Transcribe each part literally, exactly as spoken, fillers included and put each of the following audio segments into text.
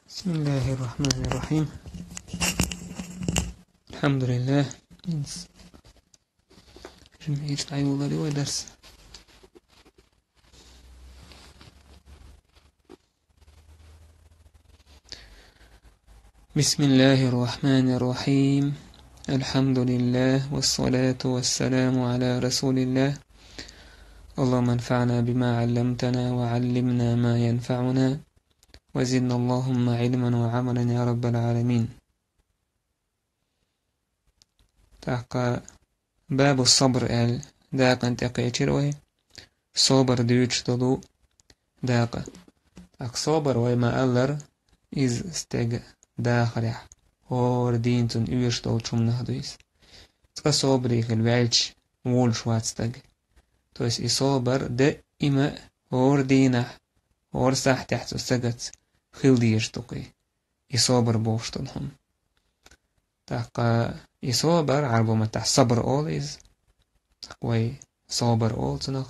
بسم الله الرحمن الرحيم. الحمد لله. جمعية تعيول رواية درس. بسم الله الرحمن الرحيم. الحمد لله والصلاة والسلام على رسول الله. اللهم انفعنا بما علمتنا وعلمنا ما ينفعنا وزدنا اللهم علما وعملا يا رب العالمين. ТӀаккха باب الصبر аьлла дакъана тӀекхечира вай. Собар дуьйцуш долу дакъа. ТӀаккха собар вай ма-аллара, иза стеган дахарехь, хӀора дийнахь цунна оьшуш долчу хӀуманах ду иза. Цкъа собаре хила ваьлча, волуш вац стаг. То есть и собар даима а хӀора дийнахь, хӀора сахьтехь цу стагаца хила дезаш ду-кх и собар бохуш долу хӀума. ТӀаккха и собар, Ӏарбойн маттахь сабр олу иза. ТӀаккха вай собар олу цунах.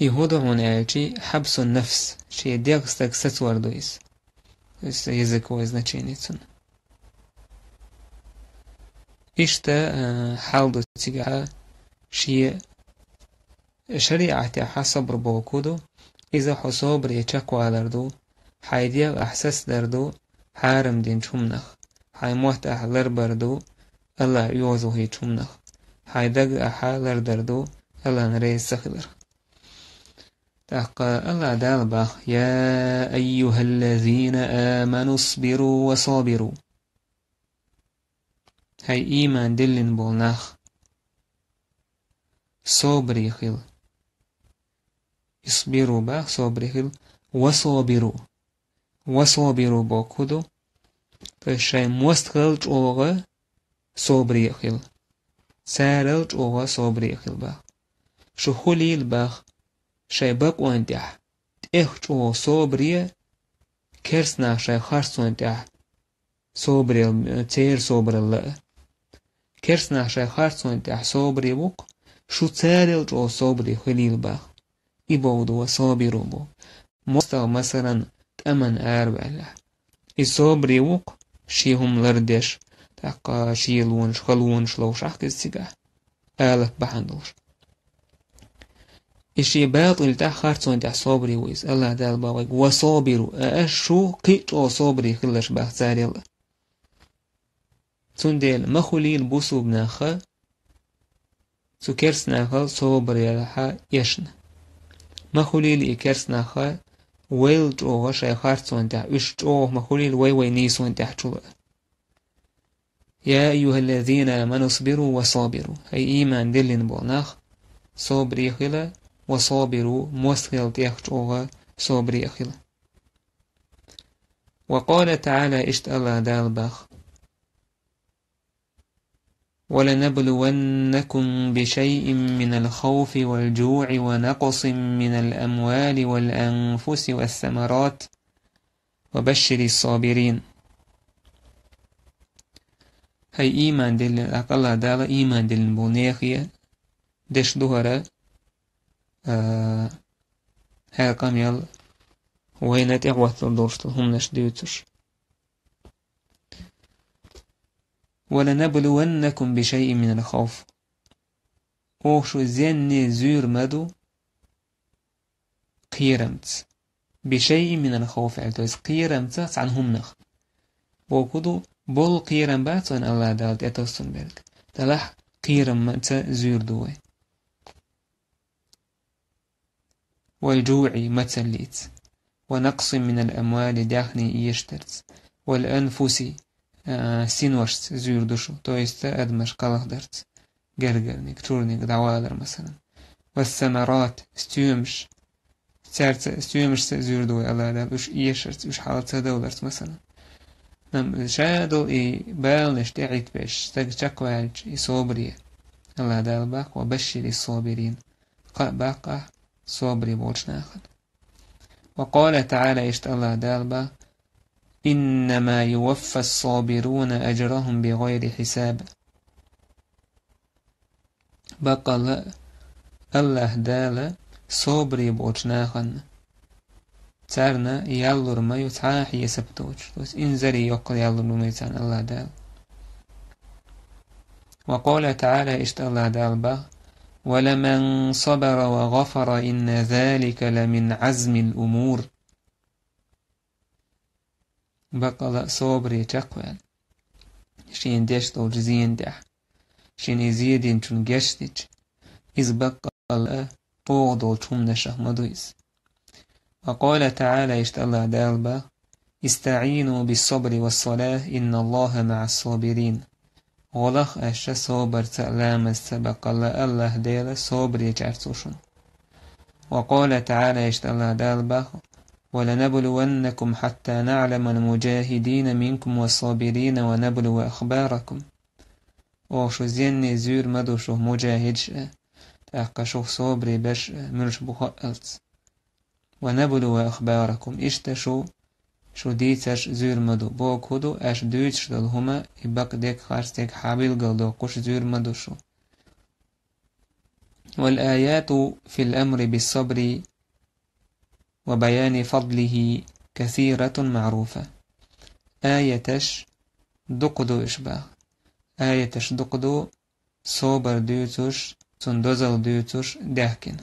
И хӀун ду хьуна аьлча, حبس النفس, шен дегӀ стаг сацор ду иза. Иза языковое значение цунна. Иштта, а, хьал ду цигахь шен шариӀатехь сабр бохург ду, иза хьо собаре чекхвалар ду, хьайн дегӀ ахь сацдар ду хьарам динчу хӀуманах, хьайн мотт ахь ларбар ду АллахӀ оьгӀазвахийтинчу хӀуманах, хьайн даг ахь лардар ду АллахӀна реза ца хиларх. ТӀаккха АллахӀ Дала боху: يا أيها الذين آمنوا اصبروا وصابروا. ХӀай ийман диллина болу нах, собаре хила. اصبروا боху, собаре хила. وصابروا. وصابروا бохург хӀун ду? То есть шайн мостагӀал чӀогӀа собаре а хила. Царал чӀогӀа собаре а хила боху. Шу хуьлийла боху шайн бакъонна тӀехь тӀех чӀогӀа собаре а, керстанах шайн харцонна тӀехь собарел, церан собаралла а. Керстанах шайн харцонна тӀехь собаре ву-кх, шу царел чӀогӀа собаре хуьлийла боху. И бохург ду وصابروا боху. МостагӀа, масалан, тӀамна араваьллехь, и собаре ву-кх, шен хӀума лардеш, тӀаккха шен лонаш, халонаш ловш ахь иза цигахь, алапа бахьана долуш. И шен батӀал тӀехь, харцонна тӀехь собаре ву иза. АллахӀ Дала боху вайга: وصابروا, а аш шу кхин а чӀогӀа собаре хилалаш боху царел а. Цундела ма хуьлийла бусулба нах цу керстанахал собарехь эшна. Ма хуьлийла и керстанах вайл чӀогӀа шайн харцонна тӀехь, уьш чӀогӀа ма хуьлийла вай-вай нийсонна тӀехь чула а. يا أيها الذين آمنوا اصبروا وصابروا. ХӀай ийман диллина болу нах, собаре хила, وصابروا, мостагӀал тӀех чӀогӀа собаре а хила. وقال تعالى, иштта АллахӀ Дала боху: ولنبلونكم بشيء من الخوف والجوع ونقص من الأموال والأنفس والثمرات وبشر الصابرين. ХӀай ийман диллина, тӀаккха АллахӀ Дала ийман диллина болу нехе деш ду хӀара, а, хӀара къамел вайна тӀехӀотталур долуш долу хӀуманаш дуьйцуш. ولنبلونكم بشيء من الخوف. Оха шу зенне зуьйр ма ду кхерамца. بشيء من الخوف аьлла, то есть кхерамца цхьана хӀуманах. Бохург ду, болу кхерам бац вайна АллахӀ Дала тӀетоссун берг. Делахь кхерамца зуьйр ду вай. والجوع, мацаллица. ونقص من الأموال, даьхни эшдарца. والأنفس, а, синошца зуьйр ду шу, то есть адамаш кхалхдарца. Гергарниг, чурниг дӀавалар, масалан. والثمرات, стоьмаш. Цаьрца, стоьмашца зуьйр ду вай АллахӀ Дала, уьш эшарца, уьш хьала ца довларца, масалан. Амма ша долу и баланаш тӀеӀиттабеш, стаг чекхваьлча, и собаре. АллахӀ Дала боху: وبشر الصابرين. Кхаъ баккха собаре болчу нахана. وقال تعالى, иштта АллахӀ Дала боху: إنما يوفى الصابرون أجرهم بغير حساب. Баккъалла а АллахӀ Дала собаре болчу нахана царна яллур ма ю цхьа а хьесап доцуш, то есть инзаре йоккха яллур ма ю царна Аллах Дала. Ва къала та'ала, иштта Аллах Дала баха: «Ва ламан сабара ва гъафара инна залика ламин азмил умур». Баккъала а собаре чекхваьлла, шена деш долчу зена тӀехь, шена и зен динчунна гечдича, иза баккъала а чӀогӀа долчу хӀуманашах ма ду иза. Ва къала та'ала, иштта Аллах Дала баха: «ИстаӀину бис-сабри вас-салах, инна Аллаха ма'ас-сабирин». ГӀо лаха аша собарца а, ламазца а, баккъала а Аллах Дела собаречаьрца ву шуна. Ва къала та'ала, иштта Аллах Дала баха: «Ва ланаблуваннакум хьатта на'ламал мужахидина минкум вас-сабирина ва наблува ахбаракум». Оха шу зенне зуьйр ма ду шух мужахидаш а, тӀаккха шух собаре берш а муьлш бу хаалц. «Ва наблува ахбаракум», иштта шу, шу дийцарш зуьйр ма ду. Боху хӀун ду, аша дуьйцуш долу хӀума, и бакъдерг, харцдерг хьан билгалдоккхуш зуьйр ма ду шу. «Вал аяту фил амри бис-сабри ва баяни фадлихи касиратун ма'руфа». Аяташ дукха ду уьш баха. Аяташ дукха ду, собар дуьйцуш, цунна дозалла дуьйцуш даьхкина.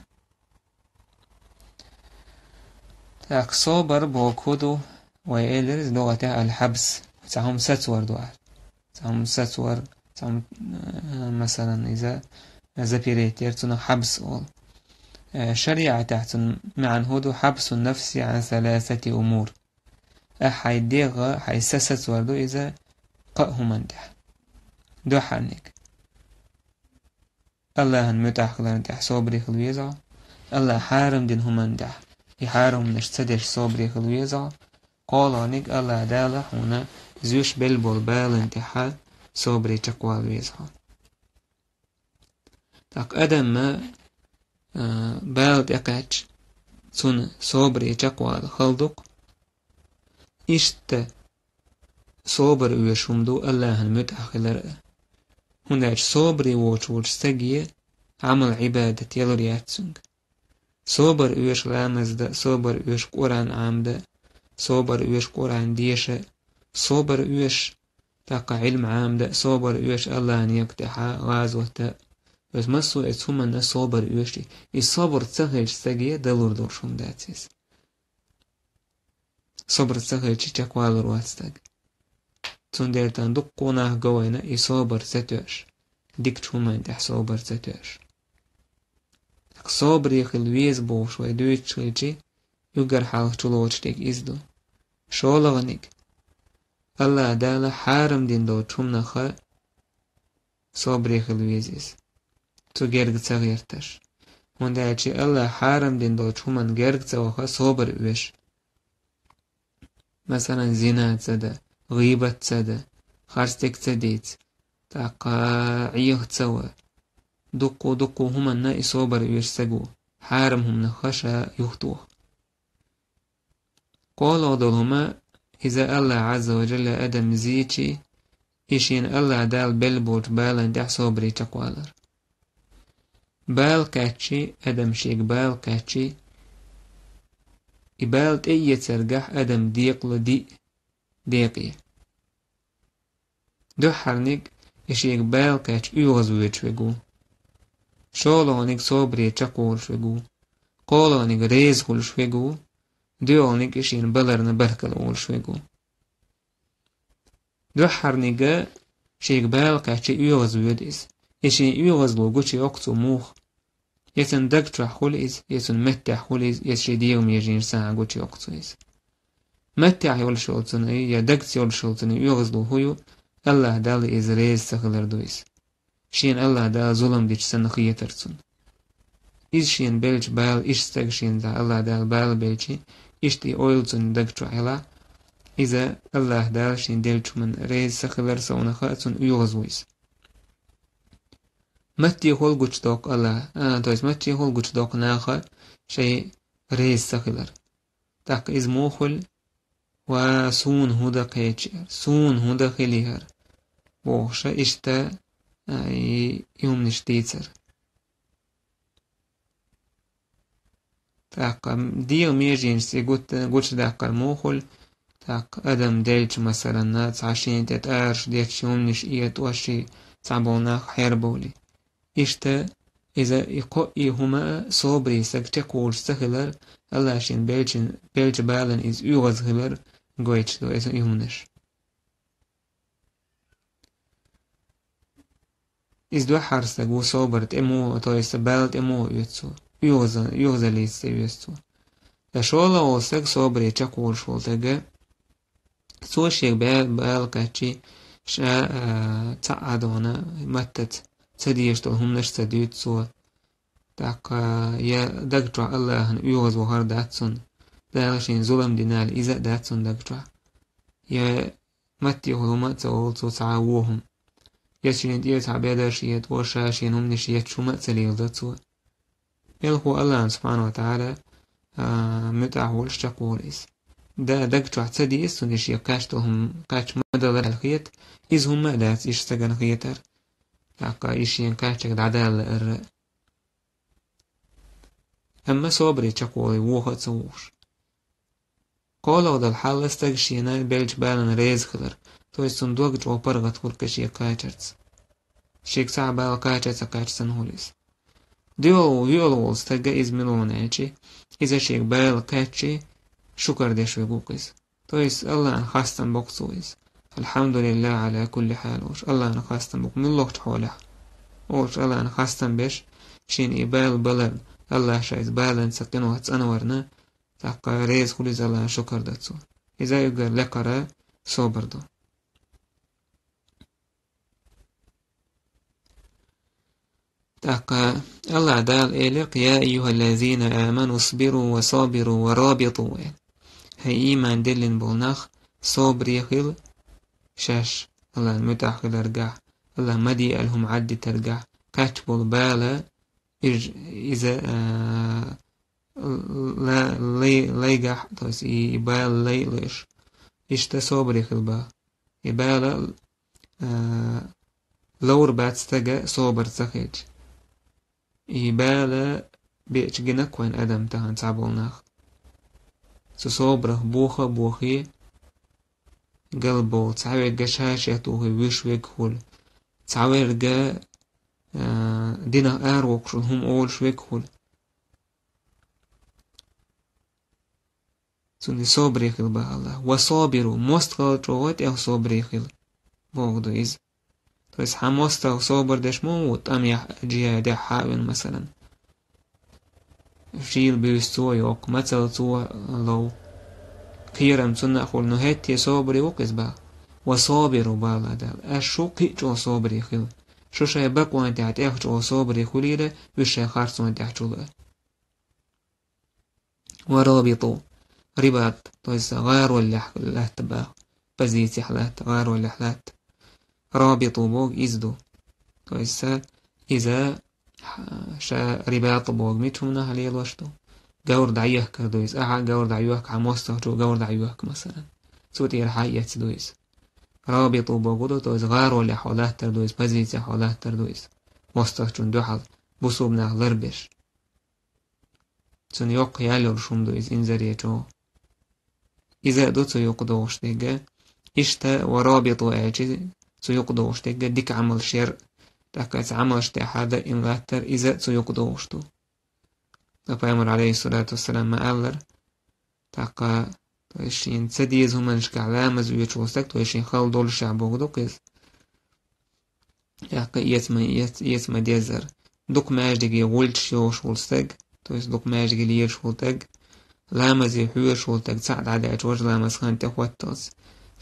ТӀаккха собар боху хӀун ду, вай элира иза лугӀатехь аль-хьабс, цхьа хӀума сацор ду аьлла. Цхьа хӀума сацор, цхьа хӀума, э, масалан, иза запереть яр, цунах хьабс олу. Э, шариӀатехь цунна маьӀна хӀун ду: «Хьабсун нафси Ӏан саласати умур». Ахьа хьайн дегӀ, хьайн са сацор ду иза кхаа хӀуманна тӀехь. Дуьххьарниг. Аллахьан муьтӀахь хиларна тӀехь собаре хила веза хьо. Аллахь хьарам дина хӀуманна тӀехь, и хьарам хӀуманаш ца деш собаре хила веза хьо. КхоалгӀаниг, Аллах Дала хьуна зуьйш белла болу баланна тӀехь собаре чекхвала веза хьо. ТӀаккха адамна, а, бала тӀекхаьчча, цунна собаре чекхвала хала ду-кх. Иштта собар оьшу хӀума ду Аллахьан муьтӀахь хилар а. ХӀунда аьлча собаре воцуш волчу стаге Ӏамал-Ӏибадат ялур яц цуьнга. Собар оьшу ламаз дан, собар оьшу Къуръан Ӏамдан, собар оьшу Къуръан деша, собар оьшу тӀаккха Ӏилма Ӏамдан, собар оьшу Аллахьан некъа тӀехь гӀазот дан. Иза массо а эцу хӀуманна собар оьшу. И собар ца хилча стаге далур долуш хӀума дац иза. Собар ца хилча чекхвалур вац стаг. Цундела тхан дуккха нах го вайна и собар ца тоьуш, дикачу хӀуманна тӀехь собар ца тоьуш. Собаре хила веза бохуш вай дуьйцуш хилчи, уггар хьалха чулоцуш дерг иза ду. ШолгӀаниг. Аллах Дала хьарам дина долчу хӀуманах собаре хила веза иза, цу герга ца гӀерташ. ХӀунда аьлча Аллах хьарам дина долчу хӀуманна герга ца ваха собар оьшу. Масалан, зина ца дан, гӀийбат ца дан, харцдерг ца дийца, тӀаккха Ӏеха ца ван. Дуккха-дуккха хӀуманна и собар оьшу стаг ву, хьарам хӀуманах ша юхатоха. КхоалгӀа долу хӀума, иза Аллах Ӏазза ва Джалла адам зийчи, и шена Аллах Дала белла болчу баланна тӀехь собаре чекхвалар. Бала кхаьччи, адам шега бала кхаьччи, и бала тӀеэцаргахь адам декъала диъ декъе. Дуьххьарниг и шега бала кхаьчча оьгӀаз воьдуш верг ву. ШолгӀаниг собаре чекхволуш верг ву. КхоалгӀаниг реза хуьлуш верг ву. ДоьалгӀаниг и шена баларна баркалла олуш верг ву. Дуьххьарниг шега бала кхаьчча оьгӀаз воьду иза. И шен оьгӀазло гучуйоккху цо муха. Я цуьнан даг чохь хуьлу иза, я цуьнан меттехь хуьлу иза, я шен дегӀан меженаш санна гучуйоккху цо иза. Меттехь йолуш йолу цуьнан, я дагца йолуш йолу цуьнан оьгӀазло хӀун ю, Аллах Далла иза реза ца хилар ду иза. Шена Аллах Дала зулам дича санна хетар цунна. Иза шена беллачу бала, иштта стаг шена Аллах Дала бала белчи, иштта и ойла цуьнан даг чохь хилахь, иза Аллах Дала шена деллачу хӀуманна реза ца хилар совнаха а цунна оьгӀаз ву иза. Матте хӀума гучудоккху Аллах, а, то есть матте хӀума гучудоккху наха шайн реза ца хилар. ТӀаккха иза муха хуьлу? Ва суна хӀун дан кхечира, суна хӀун дан хили хӀара, бохуша иштта, а, и, и хӀуманаш дийцар. ТӀаккха дегӀа меженашца и гут-, гучадаккхар муха хуьлу, тӀаккха адам делча, масалан, цхьа шена тӀе тӀараш детташ, хӀуманаш этӀош, цхьаболу нах хьербовлий. Иштта иза и кхоъ и хӀума а собаре стаг чекхволуш ца хилар, АллахӀа шена беллачу, беллачу балан иза оьгӀаз хилар гойтуш ду иза и хӀуманаш. Иза дуьххьара стаг ву собар тӀе муха, то есть бала тӀе муха оьцу цо. ОьгӀаза-, оьгӀазаллица тӀе оьцу цо. Ткъа шолгӀа волу стаг собаре чекхволуш волу стага, цо шега бе-, бала кхаьччи, ша, а, цхьа а дона маттаца ца дезаш долу хӀуманаш ца дуьйцу цо. ТӀаккха я даг чохь АллахӀан оьгӀаз вахар дац цунна, Дала шена зулам дина аьлла, иза а дац цунна даг чохь. Я маттехула хӀума а ца олу цо цхьа а вон хӀума. Я шена тӀера цхьа бедарш етташ, ша шена хӀуманаш етташ хӀума а ца леладо цо. Мелхо АллахӀан, субхьана ва тагӀала, а, муьтӀахь волуш чекхволу иза. Да, даг чохь ца деза цунна и шега кхаьчна долу хӀума кхаьчна ма далара аьлла хета, иза хӀумма а дац, иштта стагана хетар. ТӀаккха и шена кхаьчнарг дӀадала лаара. Амма собаре чекхволий, воха а ца вогӀуш. КхоалгӀа долу хьал стаг шена беллачу балана реза хилар, то есть цунна дог чӀогӀа паргӀат хуьлу кхин шега кхачарца. Шега цхьа а бала кхача а ца кхача санна хуьлу иза. ДоьалгӀа, воьалгӀа волу стага иза мила ву аьлчи, иза шега бала кхаьччи, шукар деш верг ву-кх иза. То есть АллахӀан хастам бо-кх цо иза. «АлхьамдулиллахӀ Ӏала кулли хьал», олуш, АллахӀан хастам бо-кх муьлххачу хьолехь. Олуш АллахӀан хастам беш, шена и бала баларна, АллахӀа ша иза баланца къинойх цӀанварна, тӀаккха реза хуьлу иза АллахӀан, шукар до цо. Иза уггар лекхара собар ду. ТӀаккха АллахӀ Дала элира-кх: «Я айюхӀаллазина аману сбиру ва сабиру ва рабиту», – аьлла. ХӀай, ийман диллина болу нах, собаре хила, шаьш АллахӀан муьтӀахь хиларгахь, АллахӀа ма де аьлла хӀума Ӏаддитаргахь, кхаьчна болу бала, иж-, иза, а, ла-, лай-, лайгахь, то есть и, и бала лай а луш, иштта собаре хила боху. И бала, а, ловр бац стага собар ца хилча. И бала беача гина-кх вайн адам тахана цхьаболу нах. Цу собарах боха а бохий, галбовла, цхьаверг ша-ша тухий вуьйш верг хуьлу, цхьаверг, а, динах аравоккхуш волу хӀума олуш верг хуьлу. Цунна собаре хила боху АллахӀа. «Ва сабиру», мостагӀалла чӀогӀа тӀех собаре хила, бохург ду иза. То есть хьан мостагӀа собар деш ма ву, тӀамехь, джихӀадехь хьа а вина, масалан. Шийла буьйса цо а йоккху, мацалла цо а лов. Кхерам цунна а хуьлу, ну хӀетте собаре ву-кх иза боху. «Ва сабиру», боху АллахӀ Дала. Аш шу кхин а чӀогӀа собаре хила. Шу шайн бакъонна тӀехь тӀех чӀогӀа собаре хуьлийла, уьш шайн харцонна тӀехь чу лаа. «Ва рабиту». Рибат, то есть гӀароллехь лаьтта боху, позицехь лаьтта, гӀароллехь лаьтта. Рабиту бохург иза ду. То есть иза, ша рибат бохург мича хӀуманах лелош ду? Говр дӀайохкар ду иза. Ахьа говр дӀайохка, хьан мостагӀчо говр дӀайохка, масалан. Цу тӀера хьаэцна ду иза. Рабиту бохург ду, то есть гӀароллехь хьо лаьттар ду иза, позицехь хьо лаьттар ду иза. МостагӀчунна дуьхьал, бусулба нах ларбеш. Цунна йоккха ял йолуш хӀума ду иза, инзаре чӀогӀа. Иза а ду цу юкъа догӀуш дерг. Иштта «ва рабиту» аьлчи, цу юкъа догӀуш дерг дика Ӏамалш яр, тӀаккха цу Ӏамалш тӀехь хьада ин латтар, иза а цу юкъа догӀуш ду. Ткъа Пайхамар, Ӏалайхиссалату вассалам, ма-аллара, тӀаккха, то есть шена ца деза хӀуманашкахь ламаз оьцуш волу стаг, то есть шена хала доллушехь бохург ду-кх иза. ТӀаккха эца ма, эц-, эца ма дезара. Дукха маьждиге гӀулчаш йохуш волу стаг, то есть дукха маьждиге лелаш волу стаг, ламазе хьоьжуш волу стаг, цхьаъ дӀадаьлча важа ламаз хан тӀе хӀотталц.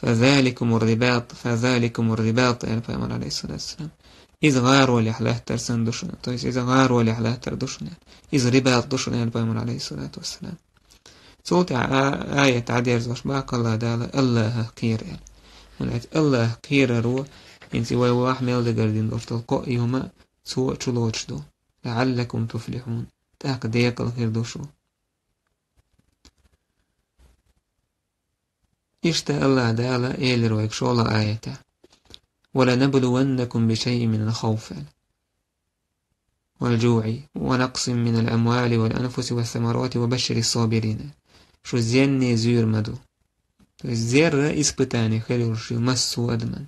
«Фазаликумур рибат, фазаликумур рибат», аьлла Пайхамар, Ӏалайхиссалату вассалам. Иза гӀароллехь лаьттар санна ду шуна, то есть иза гӀароллехь лаьттар ду шуна. Иза рибат ду шуна, аьлла Пайхамар, Ӏалайхиссалату вассалам. Цул тӀаьхьа а-, аят дӀадерзош боху АллахӀ Дала, АллахӀах кхера аьлла. ХӀунда аьлча АллахӀах кхераро, хӀинца и вай вахь мел дагардина долуш долу кхоъ и хӀума цо чулоцуш ду. «ЛаӀаллакум туфлихьун». ТӀаккха декъала хир ду шу. Иштта АллахӀ Дала элира вайга шолгӀа аятехь: «Ва ланаблуваннакум би шайъин минал хавф», аьлла. والجوع ونقص من الأموال والأنفس والثمرات وبشر الصابرين. Шу зенне зуьйр ма ду. То есть зер испытание хилар шу массо а адаман.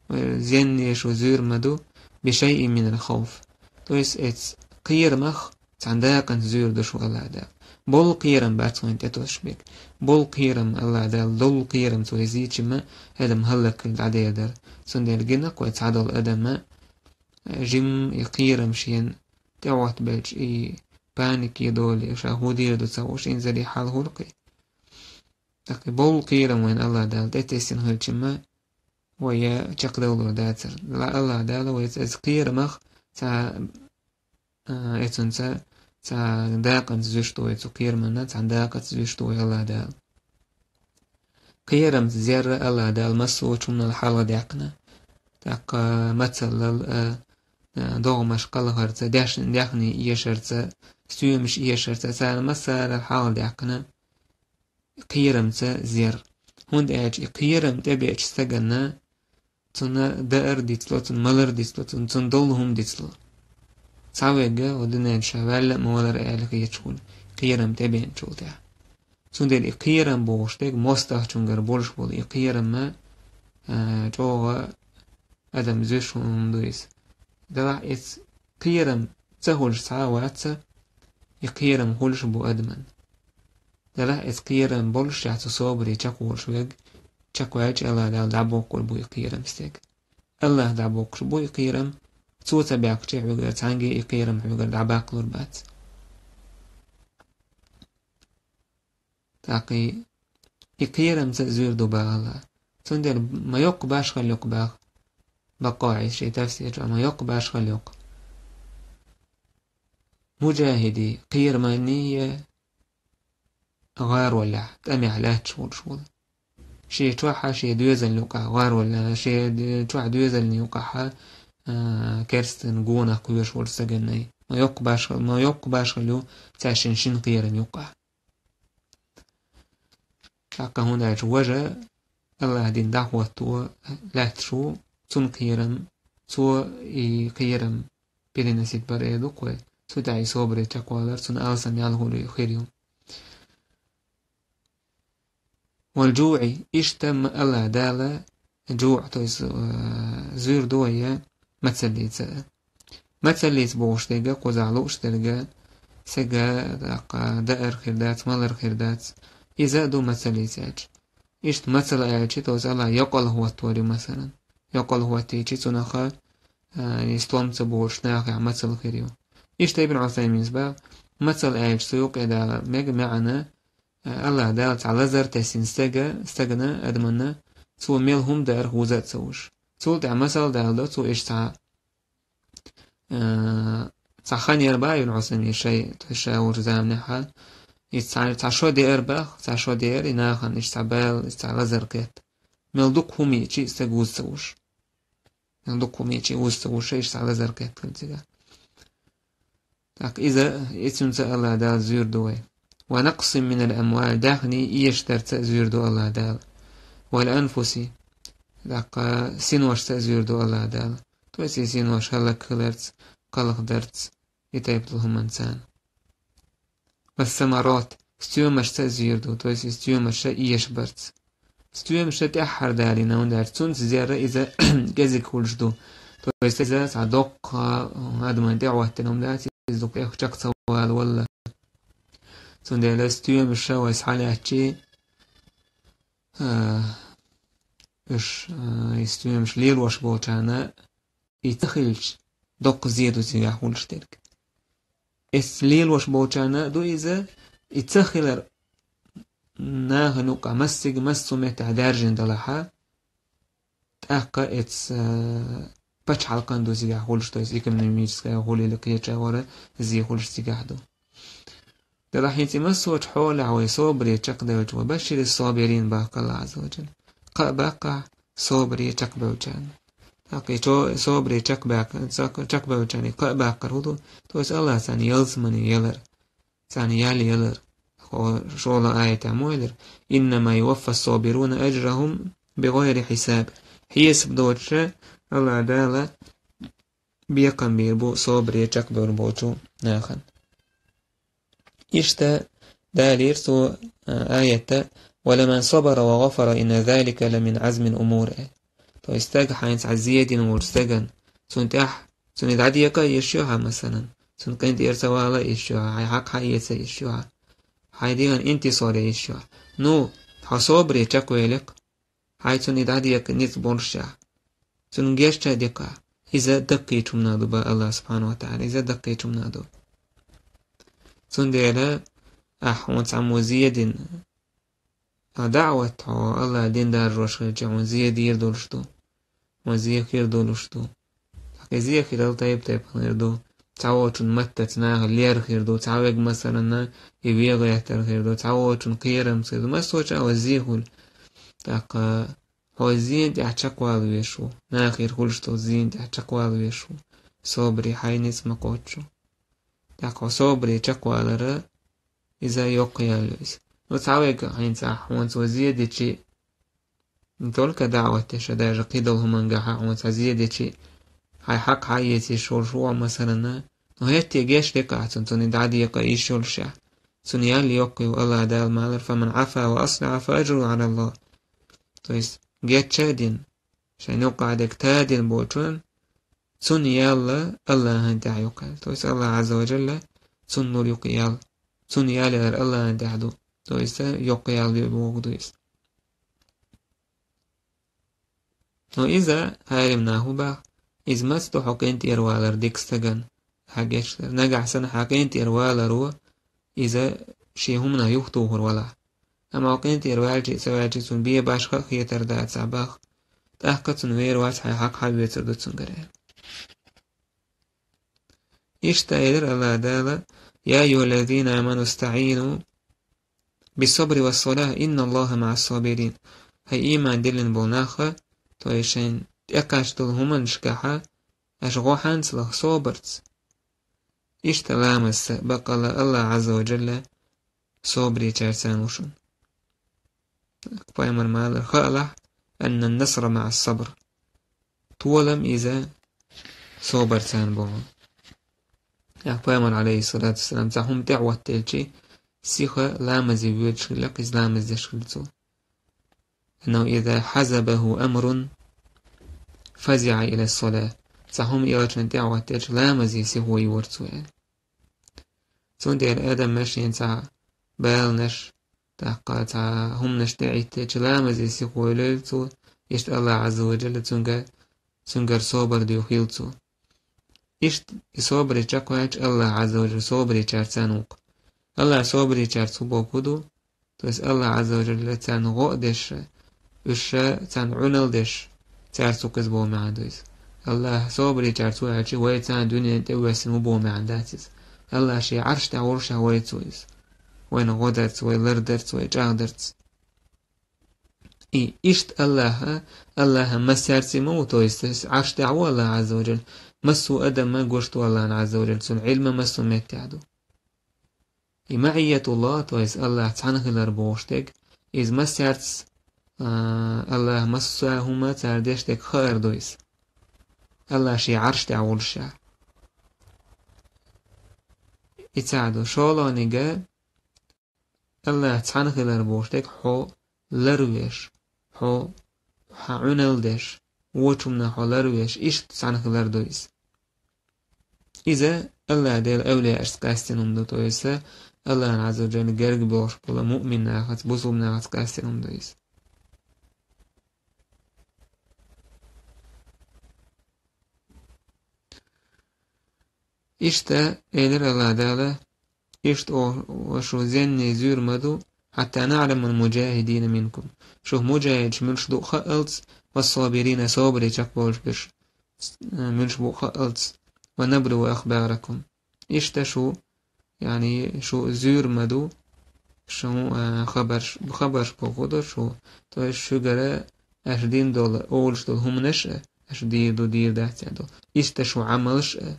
Зенне шу зуьйр ма ду, بشيء من الخوف. То есть эц кхерамах цхьан дакъанца зуьйр ду шу Аллах Дала. Болу кхерам бац вайн тӀетосуш берг. Болу кхерам Аллах Дала, долу кхерам цо изийчимма адам хӀаллакьхила дӀадер дара. Цундела гина кхой цхьадолу адама, э, жим и кхерам шен тӀехӀоттабелча и панике долий, ша хӀун дийр ду ца хууш, инзаре хьал хӀур кхин. ТӀаккха болу кхерам вайн Аллах Дала тӀетесина хилчимма, вай я чекхдовлур дацара. Ла Аллах Дала вайца эц кхерамах цхьа, а, эцунца цхьа дакъанца зуьйш ду вай, цу кхераманна цхьа дакъанца зуьйш ду вай Аллах Дала. Кхерамца зерра Аллах Дала массо а чуннал хьалха даьккхина. ТӀаккха мацаллал а, а, догӀмаш кхалхарца, деш-, даьхни эшарца, стоьмаш эшарца, царна массарал хьалха даьккхина. Кхерамца зер. ХӀунда аьлча и кхерам тӀебеача стаганна цунна даар дицло, цунна малар дицло, цунна, цунна долу хӀума дицло. Цхьаверг хӀу дуьнен чу ша ваьлла а ма валара аьлла хеташ хуьлу, кхерам тӀебеанчул тӀаьхьа. Цундела и кхерам бохуш дерг мостагӀчуьнгара болуш болу и кхерам ма, а, чӀогӀа адам зуьйш хӀума ду иза. Делахь эц кхерам ца хуьлуш цхьа а вац, и кхерам хуьлуш бу адаман. Делахь эц кхерам болуш, цу собаре чекхволуш верг, чекхваьлча Аллах Дала дӀабоккхур бу и кхерам стеган. Аллах дӀабоккхуш бу и кхерам, цо ца баьккхича хьоьгара цхьаьнгге и кхерам хьоьгара дӀабаккхалур бац. ТӀаккха и кхерамца зуьйр ду бахьала. Цундела ма йоккха башхалла йоккха баха. Баккъои шен тафсир чохь ма йоккха башхалла йоккха. Муджахиди кхераманний я гӀаролехь, тӀамехь лаьтташ волуш волу. Шен чохь а, шен доьзална юкъахь гӀаролехь, шен чохь доьзална юкъахь а, а, керстан гонах кхоьруш волу стаганний. Ма йоккха башхалла, ма йоккха башхалла ю цаьршинна шина кхерам юкъахь. ТӀаккха хӀунда аьлча важа Аллах дин дӀахӀотто лаьтташ ву, цунна кхерам, цо и кхерам переносить бар эр ду кхой, цу тӀехь и собаре чекхвалар цунна алсам ял хир ю. Вал жуӀи, иштта ма Аллах Дала жуӀ, то есть, э, зуьйр ду вай мацаллица. Мацаллица бохуш дерг, кхузахь лууш дерг, стеган, тӀаккха даар хир дац, малар хир дац. Иза а ду мацаллица аьлча. Иштта мацалла аьлча, то есть Аллах йокъал хӀоттор ю, масалан. Йокъал хӀоттийча цунах, э, и стом ца бохуш нахехь мацалла хир ю. Иштта Ибн Усайминс бах, мацалла аьлча цу юкъе дала мега маьӀна, Аллах Дала цхьа лазар тесна стага, стагана, адаманна, цо мел хӀума даарх вуза а ца вуш. Цул тӀаьхьа масал дала до, цо иштта цхьа, а, цхьа хан яр бах Ибн Усаймин шай, то есть ша волчу заманехь, иза цхьа, цхьа шо деар бах, цхьа шо деар, и нахана иштта цхьа бала, иштта цхьа лазар кхетта. Мел дукха хӀума йича а стаг вуза ца вуш. Дукха хӀума йича а вуза ца вуш, иштта цхьа лазар кхетта хила цигахь. ТӀаккха иза, и цуьнца Аллах Дала зуьйр ду вай. Ва накъсин минал амвал, даьхни эшдарца а зуьйр ду Аллах Дала. Вал анфуси, тӀаккха синошца а зуьйр ду Аллах Дала. То есть и синош хӀаллакьхиларца, кхалхдарца, и тайпа долу хӀуманца. Ва самарат, стоьмашца а зуьйр ду, то есть и стоьмаш эшабарца. Стоьмаш тӀаьххьара далийна хӀунда аьлча, цунца зерра иза кӀезиг хуьлуш ду. То есть иза цхьа доккха, а, адаман тӀехӀоттина хӀума дац, иза дукха тӀех чекх ца вала валла. Цундела стоьмаш вай схьалаьцчи, а, уьш, а, и стоьмаш лелош болчарна и ца хилча, доккха зе ду цигахь хуьлуш дерг. Эс лелош болчарна а ду иза, и ца хилар нахана юкъа массиг, массо а меттехь даьржина далахьа, тӀаккха эц, а, пачхьалкхан ду цигахь хуьлуш, то есть экономическая хуьлийла кхеча вара зе хуьлуш цигахь ду. Делахь хӀинца и массочу хьолехь вай собаре чекхдевлча, ва башширис собирин баккхалла Ӏазза ва джалла. Кхаъ баккхахь собаре чекхбевлчарна. ТӀаккха и чо-, собаре чекхбаьк-, чек-, чекхбевлчарна и кхаъ баккхар хӀун ду? То есть Аллах царна ялсамани ялар, царна ял ялар. Хо-, шолгӀа аятехь мо элира: «Иннама юваффас собируна аджрахум бигайри хьисаб». Хьесап доцуша Аллах Дала бекхам бийр бу собаре чакхбевр болчу нахана. Иштта далийра цо, а, аятта: «ولمن صبر وغفر إن ذلك لمن عزم الأمور», аьлла. То есть стаг хьайна цхьа зе дина волчу стагана, цунна тӀехь, цунна и дӀадекъа а йиш ю хьан, масалан, цунна къинтӀера ца вала а йиш ю хьан, хьайн хьакъ хьаэца а йиш ю хьан, хьайн дегӀан интисар ян йиш ю хьан. Ну, хьо собаре чакхвелла-кх, хьайн цунна и дӀадекъа ницкъ боллушехь, цунна гечча а декъахь, иза даккхийчу хӀуманах ду боху АллахӀа субхьанаху ва таӀала, иза даккхийчу хӀуманах ду. Цундела ахь хьуна цхьаммо зе дина, а, даӀват хьо АллахӀан дин даржош хилча, хьуна зе дийр долуш ду, хьуна зе хир долуш ду. ТӀаккха и зе хирал тайп-тайпана хир ду. Цхьаволчун маттаца наха лер хир ду, цхьаверг, масалана, и вен гӀертар хир ду, цхьаволчун кхерамца хир ду. Массо а чӀогӀа зе хуьлу. ТӀаккха хьо зена тӀехь чекхвала веш ву, нахера хуьлуш долу зена тӀехь чекхвала веш ву, собаре хьайн ницкъ ма кхоччу. ТӀаккха хьо собаре чекхвалар, иза йоккха ял ю иза. Ну, цхьаверг хьайна цхьа хьуна цо зе дичи, не только даӀват деш, а даже кхидолу хӀумангахь хьуна цхьа зе дичи, хьайн хьакъ хьаэца йиш йолуш ву, масалана, ну, хӀетте гечдаккха ахь цунна, цунна и дӀадекъа йиш йолушехь, цунна ял йоккха ю, АллахӀа Дала ма аллара: «فمن عفا وأصلح فأجره على الله». То есть гечча а дина, шайн юккъехь дерг тадина болчун, цунна ял АллахӀан тӀехь ю-кх аьлла. То есть АллахӀ Ӏазза ва Джалла цунна лур ю-кх ял. Цунна ял ялар АллахӀан тӀехь ду. То есть йоккха ял ю бохург ду иза. Но иза, хьаьрим наху бах, иза маца ду хьо къинтӀера валар дика стагана, хьан гечдар. Нагахь санна хьан къинтӀера валаро, иза шен хӀуманах юхатухур валахь. Амма хьо къинтӀера ваьлча а, ца ваьлча а, цунна бен башха а хетар дацахь бах, тӀаккха цунна вер вац, хьайн хьакъ хьаоьцур ду цуьнгара. Иштта элира АллахӀа Дала: «يا أيها الذين آمنوا استعينوا بالصبر والصلاة إن الله مع الصابرين». ХӀай ийман диллина болу нах, то есть шайн тӀекхачдолу хӀуманашкахьа аша гӀо хьанца лаха собарца. Иштта ламаз са, баккъалла АллахӀ Ӏазза ва Джалла собаречаьрца ву шуна. Пайхамар ма аллара, хаалахь: «أن النصر مع الصبر». Толам иза собарца бу. Пайхамар, алейхиссалату вассалам, цхьа хӀума тӀе а хӀоттаелча, сиха ламазе воьдуш хилла-кх, иза ламаз деш хилла цо. «إنه إذا حزبه أمر فزع إلى الصلاة». Цхьа хӀума элчанна тӀе а хӀоттаелча, ламазе сихо йора цо, аьлла. Цундела адам машен цхьа баланаш, тӀаккха цхьа хӀуманаш тӀе а хӀиттича, ламазе сихо лойла цо, иштта АллахӀ Ӏазза ва Джалла цуьнга, цуьнгара собар дуьйхийла цо. Иштта и собаре чекхваьлча, АллахӀ Ӏазза ва Джалла собаречаьрца ву-кх. АллахӀ собаречаьрца ву бохург хӀун ду? То есть АллахӀ Ӏазза ва Джалла царна гӀо а деш, уьш ша царна Ӏуьнал деш, цаьрца ву-кх иза боху маьӀна ду иза. АллахӀ собаречаьрца ву аьлча, вай царна дуьнен тӀе а воьссина ву боху маьӀна дац иза. АллахӀ шен Ӏарш тӀехь волушехь вай цо иза. Вайна гӀо дарца, вай лардарца, вай чӀагӀдарца. И иштта АллахӀ, АллахӀ массаьрца ма ву, то есть Ӏарш тӀехь ву АллахӀ Ӏазза ва Джалла. Массо а адам гуш ду АллахӀна Ӏазза ва Джалла, цуьнан Ӏилма массо а меттехь ду. И маӀиятуллахӀ, то есть АллахӀ цхьаьна хилар бохуш дерг, иза массаьрца, а, АллахӀ массо а хӀума цара деш дерг хаар ду иза. АллахӀ шен Ӏарш тӀехь волушехь. И цхьаъ ду. ШолгӀаниг, АллахӀ цхьаьна хилар бохуш дерг хьо ларвеш, хьо, хьан Ӏуьнал деш, вочу хӀуманах хьо ларвеш, иштта цхьаьна хилар ду иза. Иза АллахӀ Делан эвлияашца къаьстина хӀума ду, то есть АллахӀна Ӏазза ва Джалла герга бохуш болу муъмин нахаца, бусулба нахаца къаьстина хӀума ду иза. Иштта элира АллахӀ Дала, иштта о-, о шу зенне зуьйр ма ду, «حتى نعلم المجاهدين منكم». Шух муджахидаш муьлш ду хаалц, «والصابرين», собаре чекхболуш берш, э, муьлш бу хаалц, «ونبلو أخباركم». Иштта шу, яъни, шу зуьйр ма ду, шу, э, хабарш, хабарш боху ду шу, то есть шуьгара аша дина долу, олуш долу хӀуманаш а, аша дийр ду, дийр дац аьлла долу. Иштта шу Ӏамалш а,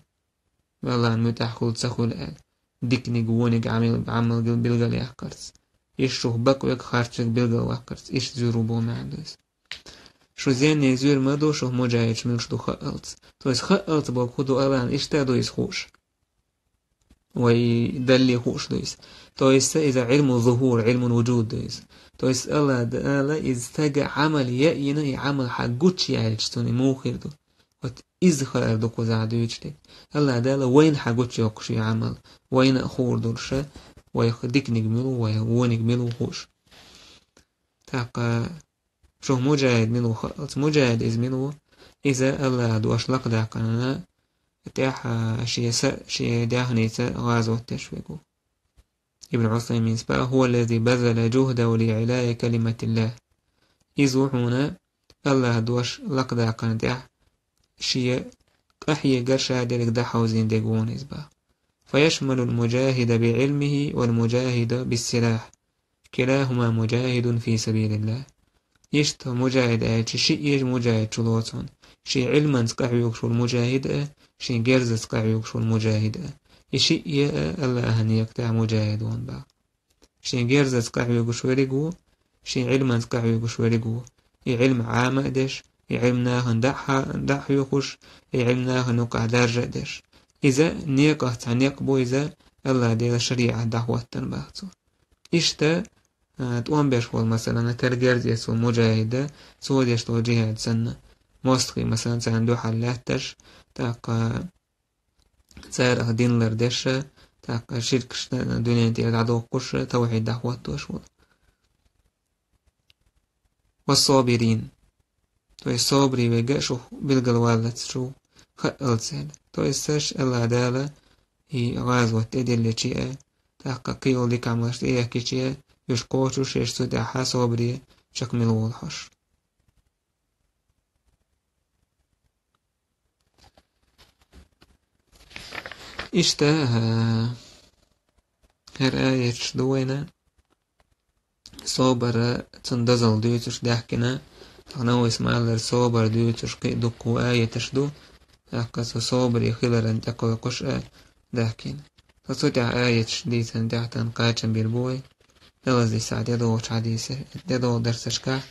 Валлахьан муьтӀахь хуьлу ца хуьлу аьлла, диканиг, вониг Ӏамал, Ӏамал гил билгалъяккхарца. Иштта шух бакъвег, харцвег билгалваккхарца. Иштта зуьйр ву боху маьӀна ду иза. Шу зенне зуьйр ма ду, шух муджахидаш муьлш ду хаалц. То есть хаалц боху ду Аллахьна, иштта ду иза хууш. Вай Далле хууш ду иза. То есть иза Ӏилму зухур, Ӏилму вуджуд ду иза. То есть Аллахь Дала иза стага Ӏамал яйина, и Ӏамал хьа гучаяьлча цунна муха хир ду. Вот иза хаар ду кхузахь дуьйцуш дерг. Аллахь Дала вайна хьа гучайоккхуш и Ӏамал. Вайна а хуур долуш, вайх диканиг мила ву, вайх вониг мила ву хууш. ТӀаккха шух муджахид мила ву хаалц, муджахид иза мила ву? Иза Аллахьан дош лакхадаьккхинчул тӀаьхьа шен са, шен даьхница гӀазот деш верг ву. Ибн Ӏусаймина боху: «هو الذي بذل جهده لإعلاء كلمة الله». Иза ву хьуна Аллахьан дош лакхадаьккхинчул тӀаьхьа шен къахьегар, ша дерг дӀахьовзийна дерг ву хьуна иза боху. «فيشمل المجاهد بعلمه والمجاهد بالسلاح. كلاهما مجاهد في سبيل الله». Иштта муджахид аьлча, шиъ а муджахид чу лоцу хьуна. Шен Ӏилманца къахьоьгуш волу муджахид а, шен герзаца къахьоьгуш волу муджахид а. И шиъ а Аллахьан некъа тӀехь муджахид ву хьуна боху. Шен герзаца къахьоьгуш верг ву, шен Ӏилманца къахьоьгуш верг ву. И Ӏилма Ӏама а деш, и Ӏилма нахана дӀа а, дӀа а хьоьхуш, и Ӏилма нахана юкъахь даржа а деш. Иза некъах цхьа некъ бу иза, Аллахь Делан шариӀат дӀахӀоттийна боху цо. Иштта, а, тӀом беш волу, масалан, кара герз эцна волу муджахид а, цо деш долу джихӀад санна, мостагӀий, масалан, царна дуьхьал лаьтташ, тӀаккха царах дин лардеш а, тӀаккха ширкашна дуьнен тӀера дӀадоккхуш а, тавхьид дӀахӀоттош волу. «والصابرين». То есть собаре верг а шух билгалваллалц шу хаалц аьлла. То есть аш Аллахь Дала и гӀазот тӀедиллича а, тӀаккха кхин йолу дика Ӏамалш тӀеэхкича а, уьш кхочуш еш цу тӀехь собаре чекх мила волу хьожуш. Иштта, а, хӀара аяташ ду вайна собар а, цуьнан дозалла дуьйцуш даьхкина, тахана вай сан маллара собар дуьйцуш кхин а дуккха а аяташ ду, тӀаккха цу собаре хиларан тӀекхойкхуш а даьхкина. Ткъа цу тӀехь аяташ дийцарна тӀехь тахана кхачам бийр бу вай, далаза дисахь тӀедогӀучу хьадиса, тӀедогӀу дарсашкахь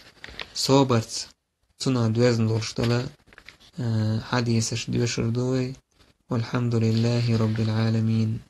собарца цунах доьзна долуш долу, а, хьадисаш доьшур ду вай. والحمد لله رب العالمين.